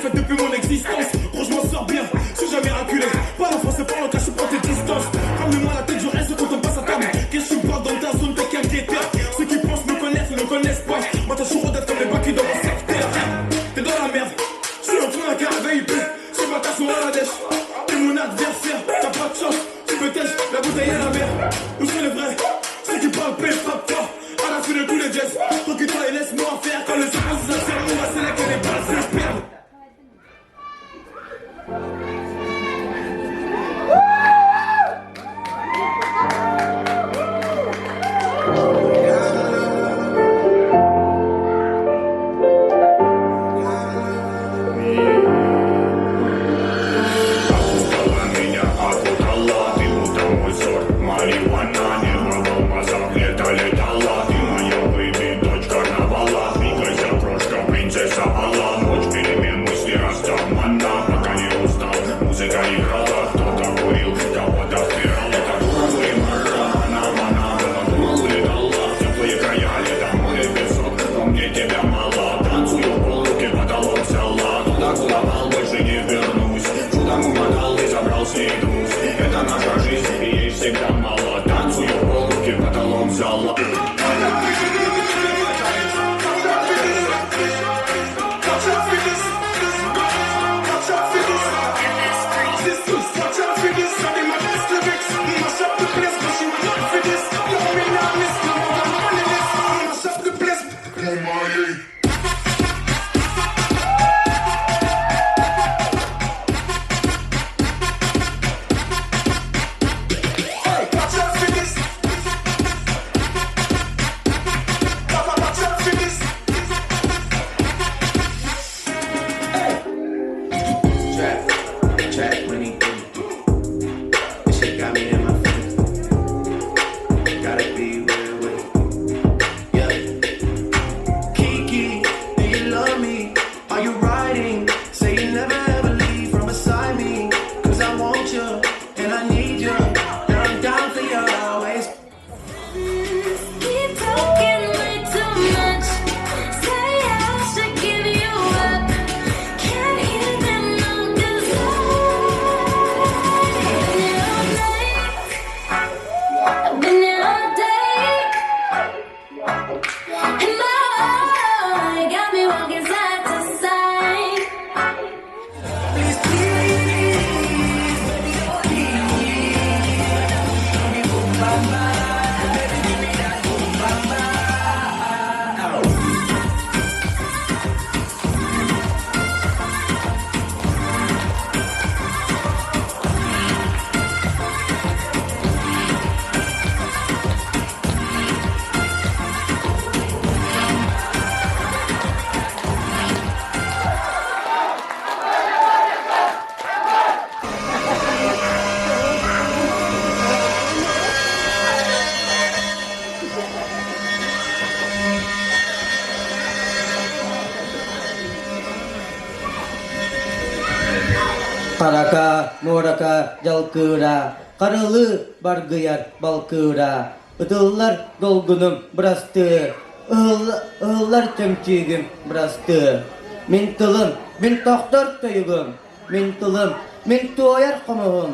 fait depuis mon existence. Gros, je m'en sors bien, je suis jamais acculé. Pas l'enfant, c'est pas le cas, je prends tes distances. Ramenez-moi la tête, je reste quand on passe à table. Qu'est-ce que tu parles dans ta zone, t'es qu'un guetteur. Ceux qui pensent me connaissent ne me connaissent pas. Moi, t'as toujours d'être comme les bacs dans mon secteur. T'es dans la merde, je suis en train d'un VIP. Ces bâtards sont à la dèche. T'es mon adversaire, t'as pas de chance. Tu me tèches, la bouteille à la mer. Où sont les vrais Ceux qui parlent paix, frappe fort. À la fin de tous les gestes. Recule-toi et laisse-moi faire. Quand le serpent s'assère, on va c'est là que les balles se perdent. Окутала меня, окутала Ты будто мой сорт марихуана Нервы в алмазах лето летала Ты моя бэйби, дочь карнавала Двигайся, крошка, принцесса Алла Ночь перемен, мысли растамана Пока не устал, музыка играла Кто-то курил, кого-то впирал Это дура Она, она, думал, улетала В теплые края, лето, море, песок Но мне тебя мало Танцую в полруки, потолок взяла Туда, куда пал, больше не вернусь Чудом умотал и забрал с ней груз Это наша жизнь, и ей всегда мало Танцую в полруки, потолок взяла Trap, trap money. This shit got me in my feelings. Gotta be real with it. Yeah. Kiki, do you love me? Are you riding? Say you never ever leave from beside me. Cause I want you and I need you. And I'm down for you always. Keep talking way too much. Say I should give you up. Can't hear them no 'cause I've been here all night. I've been here all day. And my heart got me walking side to side. Please, please, baby, oh please. Don't be boom, bam, bam. Baby, give me that boom, bam, bam. Харака, муорака, дьалкыыра, харылыы баргыйар балкыыра, ытыллар долгунум бырастыы, ыһыллар чөмчүүгүм бырастыы. Мин тылым, мин тохтор тойугум, мин тылым, мин туойар хомуһум.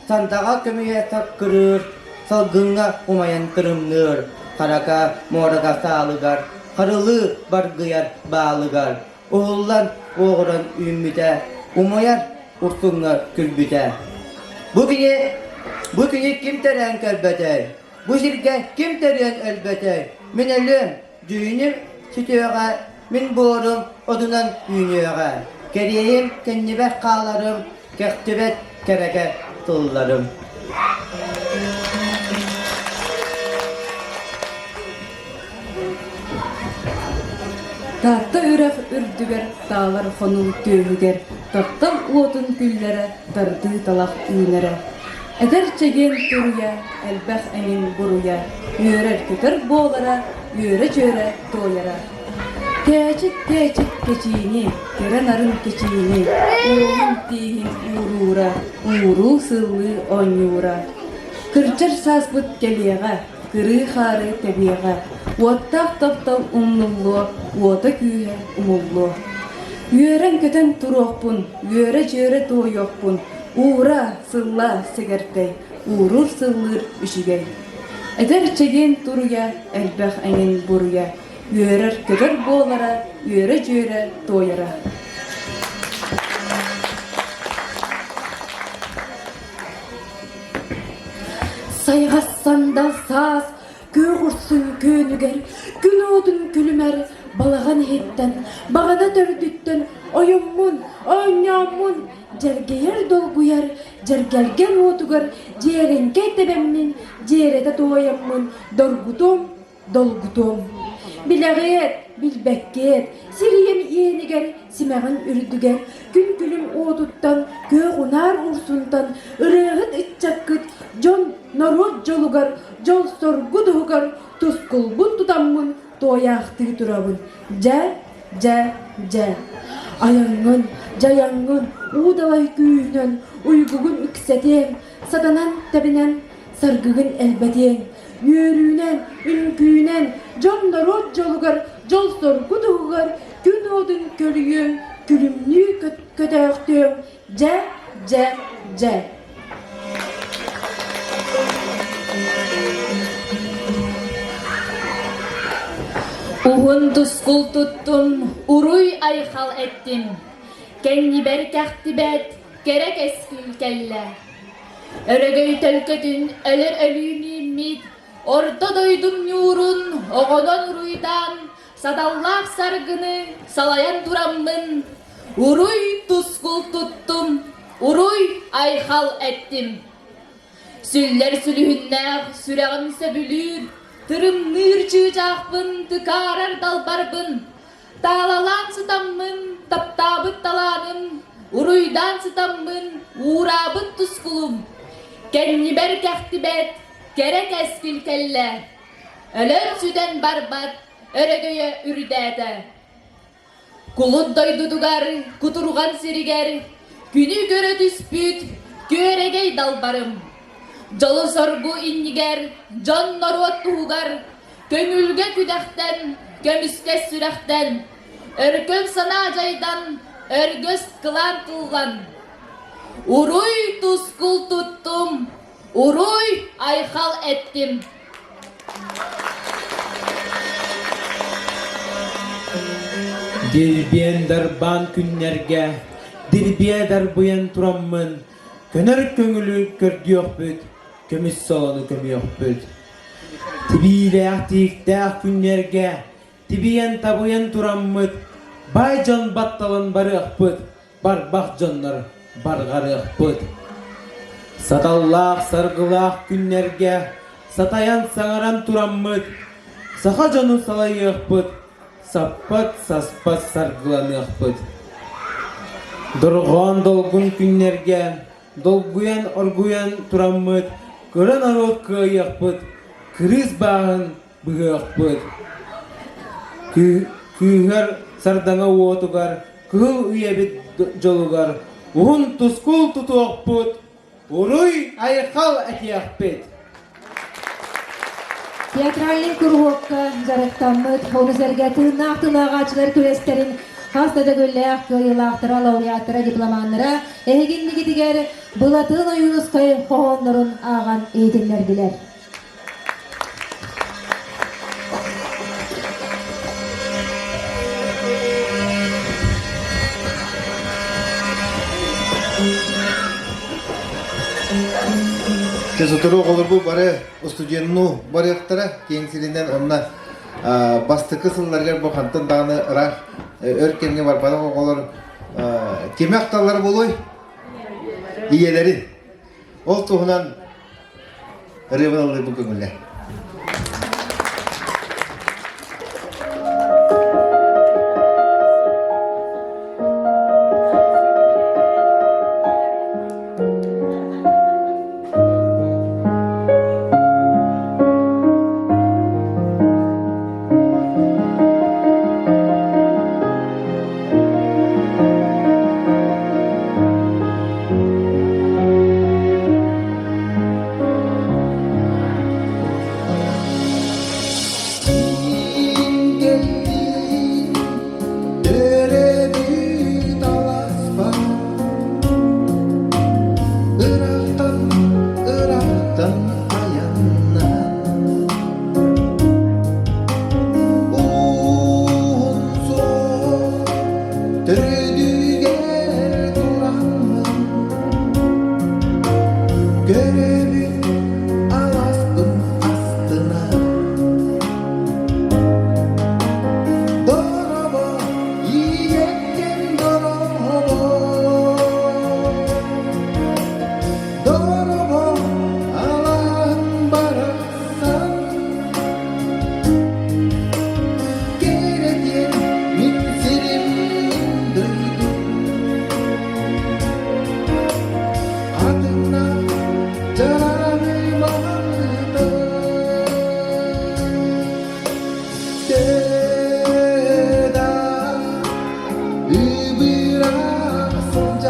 Сандаҕа көмүһэ саккырыыр, салгыҥҥа умайан тырымныыр, харака муорака саалыгар, харылыы баргыйар баалыгар, уһуллан уоҕуран үүммүтэ, умайар урсуҥҥа күлбүтэ. Бу күнү, бу күнү ким төрөөн көрбөтөй? Бу сиргэ ким төрүөн өлбөтөй? Мин өлүөм, дьүһүнүм сүтүөҕэ, мин буорум отунан үүнүөҕэ. Кэриэһим кэннибэр хааларым, кэхтибэт кэрэкэ тылларым. Таатта үрэх үрдүгэр таалар хонуу түөһүгэр таптал уотун күллэрэ тардыы талах үүнэрэ. Эдэр чэгиэн туруйа, элбэх эҥин буруйа, үөрэр-көтөр буолара, үөрэ-дьүөрэ туойара. Кээчик кээчик кэчиини, кэрэ нарын кэчиини, уоһун тииһин ууруура, ууруу сыллыы оонньуура. Кырдьар сааспыт кэлиэҕэ, кырыы хаары тэбиэҕэ, уоттаах таптал умнуллуо, уота-күүһэ умуллуо. Үөрэн-көтөн туруохпун, үөрэ-дьүөрэ туойуохпун, уура, сылла, сэгэртэй, ууруур-сыллыыр үчүгэй. Эдэр чэгиэн туруйа, элбэх эҥин буруйа, үөрэр-көтөр буолара, үөрэ-дьүөрэ туойара. Сайҕас сандал саас күөх урсун күөнүгэр, күн уотун күлүмэр балаҕан иһиттэн, баҕана төрдүттэн ойоммун, оонньооммун, дьэргэйэр долгуйар дьэргэлгэн уотугар дьиэрэҥкэй тэбэммин, дьиэрэтэ туойаммын доргутуом, долгутуом. Билэҕиэт, билбэккиэт, сир ийэм иэнигэр, симэҕин үрдүгэр, күн күлүм уотуттан, күөх унаар урсунтан, ырыаһыт ыччаккыт, дьон, норуот дьолугар, дьол-соргу туһугар тускулбун тутаммын туойаахтыы турабын. Дьэ, дьэ, дьэ. Айаҥҥын, дьайаҥҥын, уу далай күүһүнэн уйгугун үксэтиэҥ, сатанан тэбинэн саргыгын элбэтиэҥ. Үөрүүнэн, үҥкүүнэн, дьон-норуот дьолугар, дьол-соргу туһугар күн уотун көрүөҥ, күлүмнүү көтөөхтүөҥ, дьэ, дьэ, дьэ. Уһун тускул туттум, уруй-айхал эттим. Кэннибэр кэхтибэт, кэрэ кэскил кэллэ. Өрөгөй төлкөтүн өлөр өлүү мииммит, орто дойдум ньуурун оҕонон уруйдаан, саталлаах саргыны салайан тураммын, уруй тускул туттум, уруй айхал эттим. Сүллэр сүлүһүннээх сүрэҕим сөбүлүүр, тырымныыр чыычаахпын тыкаарар далбарбын, Таалалаан сытаммын, таптаабыт талааным, уруйдаан сытаммын, уураабыт тускулум. Кэннибэр кэхтибэт, кэрэ кэскил кэллэ. Өлөн-сүтэн барбат, өрөгөйө үрдээтэ. Кулут дойдутугар, кутурҕан сиригэр, күнү көрө түспүт күөрэгэй далбарым. Дьолу-соргу иннигэр, дьон-норуот туһугар Көҥүлгэ күдэхтэн, көмүскэс сүрэхтэн, өркөн санаа дьайдан, өргөс кылаан тыллан. Уруй тускул туттум, уруй айхал эттим. Дирбиэн дарбаан күннэргэ, дирбиэ дарбыйан тураммын, көнөр көҥүлү көрдүөхпүт, көмүс солону көмүөхпүт. Тибиилээх тииктээх күннэргэ тибийэн-табыйан тураммыт, баай дьон батталан барыахпыт, барбах дьоннор барҕарыахпыт. Саталлаах саргылаах күннэргэ сатайан саҥаран тураммыт, саха дьону салайыахпыт, саппат-саспат саргыланыахпыт. Дорҕоон долгун күннэргэ долгуйан оргуйан тураммыт, кыра норуот кыайыахпыт, кырыыс бааһын быһыахпыт. Күүһэр сардаҥа уотугар, кыһыл үйэбит дьолугар уһун тускул тутуохпут, уруй-айхал этиэхпит. Театральный куруһуокка дьарыктаммыт, ону сэргэ тыыннаах тылааҕааччылар күрэстэрин хас да төгүллээх кыайыылаахтара, лауреаттара, дипломаннара эһиги иннигитигэр Былатыан Ойуунускай хоһооннорун ааҕан иһитиннэрдилэр. Дьэ сотору оҕолорбут бары устудьуоннуу барыахтара киэҥ сиринэн онно бастакы сылларыгар бу хантан даҕаны ыраах өр кэмҥэ барбатах оҕолор кими ахталлара буолуой? Ийэлэрин. Ол туһунан ырыабын ыллыырбын көҥүллээ.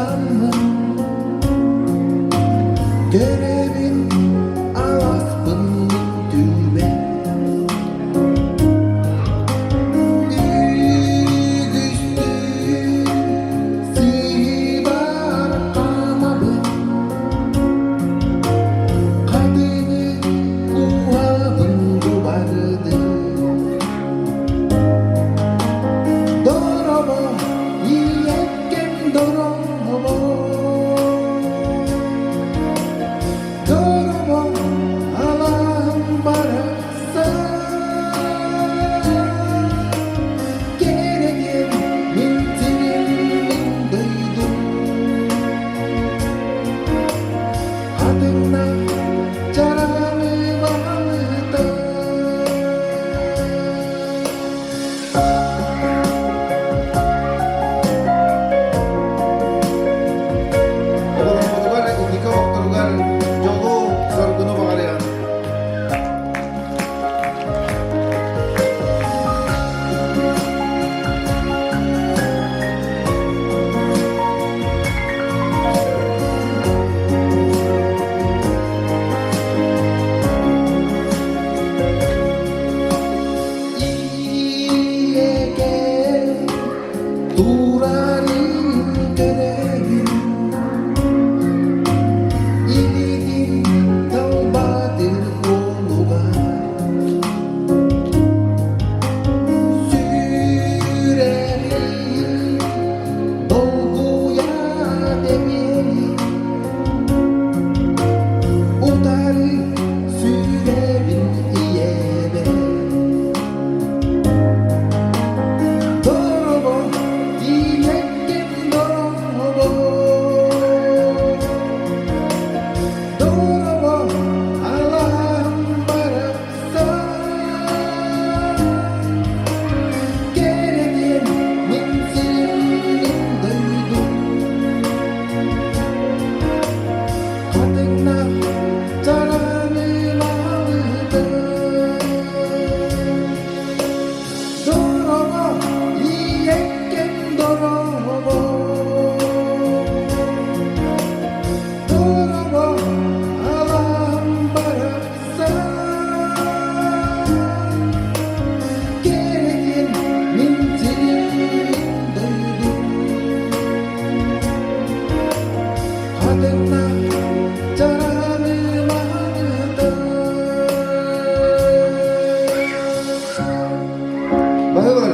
Тахсаммын Көрөбүн аласпын түбэ Үгүстүк сыыбар хаамабын Хатыҥы куһабын дубардым Дороbo, ийэккэм дороbo, дороbo, алааһым барахсан. Кэрэгим мин сирим, мин дойдум. Хатыҥна чараҥы маҥыта. Оҕолорбутугар инники олохторугар дьолу, соргуну баҕарыаҕын. Ийэкэ турарын көрөбүн, илиитин далбаатыр уолугар сүрэҕин долгуйа тэбиэли утары сүүрэбин ийэбэр. Дороbo, ийэккэм дороbo, дороbo, алаһам барахсан. Кэрэтиэн мин сирим, мин дойдум. Хатыҥнаах чараҥы маалыта. Дороbo, ийэккэм дороbo, дороbo, алаһам барахсан. Кэрэтиэн мин сирим, мин дойдум. Хатыҥнаах чараҥы маалыта. Баһылар.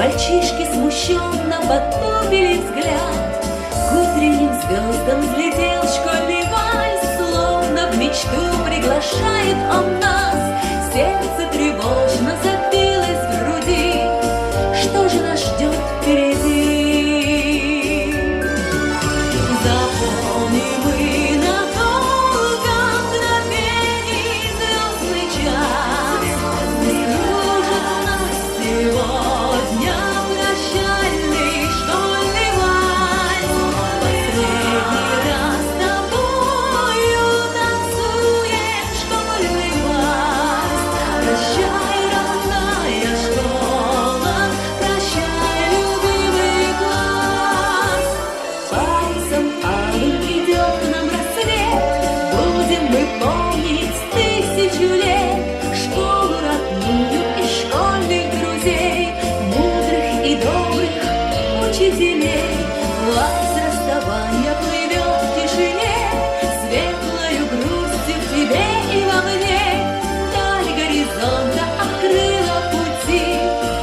Мальчишки смущенно потупили взгляд. К утренним звездам взлетел школьный вальс, Словно в мечту приглашает он нас. Сердце тревожно забилось в груди. Что же нас ждет впереди? Запомни мы надолго мгновений звездный час. Пусть кружит нас сегодня прощальный школьный вальс. Последний раз с тобою танцуем школьный вальс. Прощай, родная школа, прощай, любимый класс. Пальцем алым идет к нам рассвет, Будем мы помнить тысячу лет Школу родную и школьных друзей, Мудрых и добрых учителей. Вальс расставания плывет в тишине, Светлою грустью в тебе и во мне. Даль горизонта открыла пути,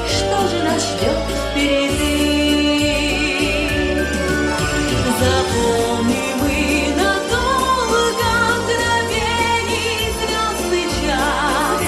Что же нас ждет впереди? Запомни мы надолго мгновений звездный час.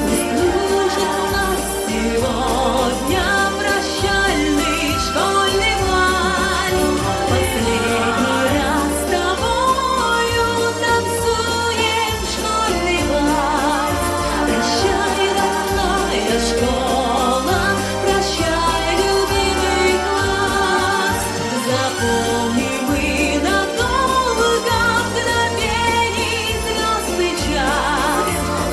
Пусть кружит нас сегодня прощальный школьный вальс. Последний раз с тобою танцуем школьный вальс. Прощай, родная школа, прощай, любимый класс. Запомни мы надолго мгновений звездный час.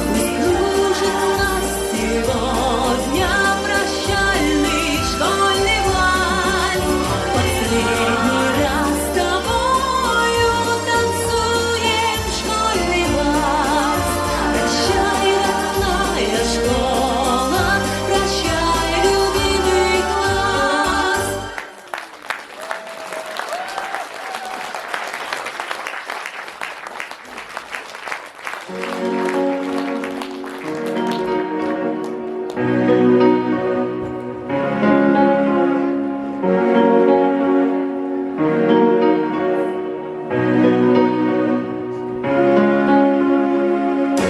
Пусть кружит нас сегодня прощальный школьный вальс. Последний раз с тобою танцуем школьный вальс. Прощай, родная школа, прощай, любимый класс.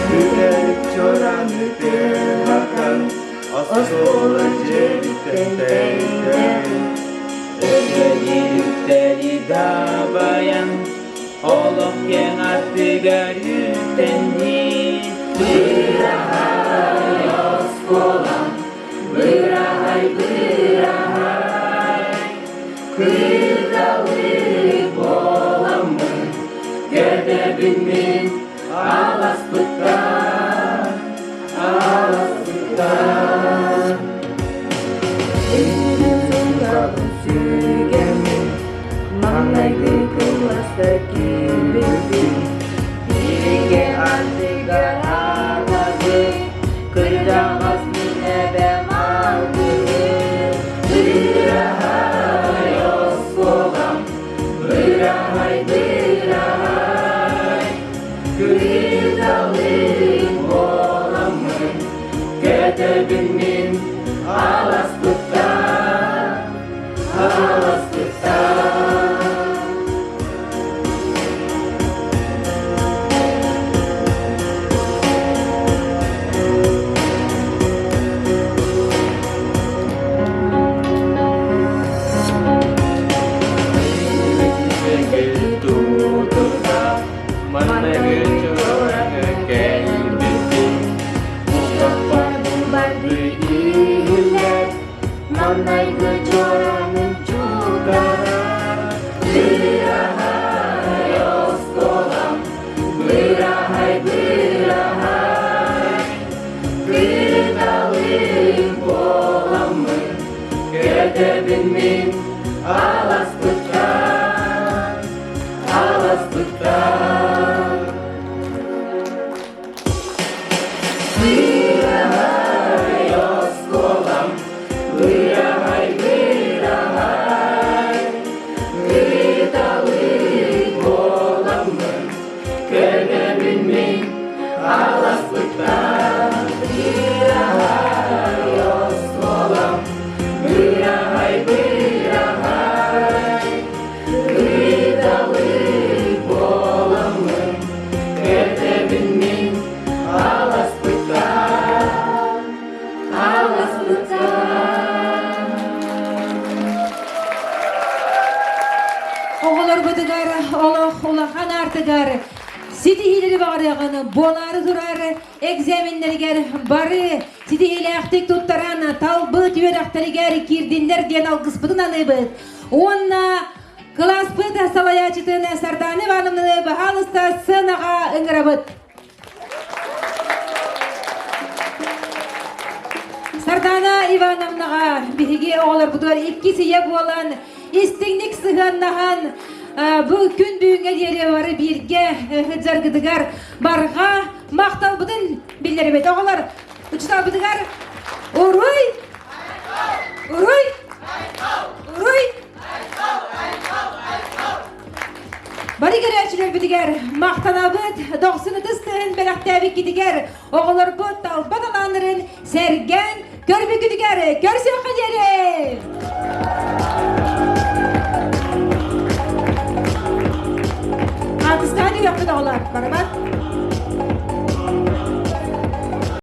Бүтэһик чораны тыаһатан, оскуола дьиэбиттэн тэйдэ. Эгэйииттэри дабайан, олох киэҥ аттыгар үктэннии. Быраһай оскуолам, быраһай, быраһай, кыталык буоламмын, кэтэбин мин аласпыттан, аласпыттан. Үҥкүн сүгэммин, маҥнайгы кылааска киирбиппин, бииргэ ардыгар аатабыт, кырдьаҕас мин эбэм алгыһын. Быраһай оскуолам, быраһай, быраһай, кыталык буоламмын, кэтэбин мин аласпыттан, аласпыттан. Маҥнайгы чуораанын чугара Быраһай оскуолам, быраһай, быраһай, кыталык буоламмын, кэтэбин мин аласпыттан, аласпыттан. Быраһай оскуолам, быраһай, быраһай, кыталык буоламмын, кэтэбин мин аласпыттан. Быраһай оскуолам, быраһай. быраһай, ыталыы буоламмын, көтөбүн мин аласпыттан, аласпыттан. Оҕолорбутугар олох улахан аартыгар ситиһиилэри баҕарыаҕын буолаары турар экзаменнэригэр бары ситиһиилээхтик туттаран талбыт үөрэхтэригэр киирдиннэр диэн алгыспытын аныыбыт. Уонна кылааспыт салайааччытын Сардана Ивановнаны баһаалыста сценаҕа ыҥырабыт. Сардана Ивановнаҕа биһиги оҕолорбутугар иккис ийэ буолан истиҥник сыһыаннаһан бу күн бүгүҥҥэ диэри бары бииргэ сылдьаргытыгар барҕа махталбытын биллэрэбит. Оҕолор учууталбытыгар уруй! Уруй! Уруй! Бары көрөөччүлэрбитигэр махтанабыт, дохсун ытыс тыаһын бэлэхтээбиккитигэр, оҕолорбут талба талааннарын сэргээн көрбүккүтүгэр көрсүөххэ диэри!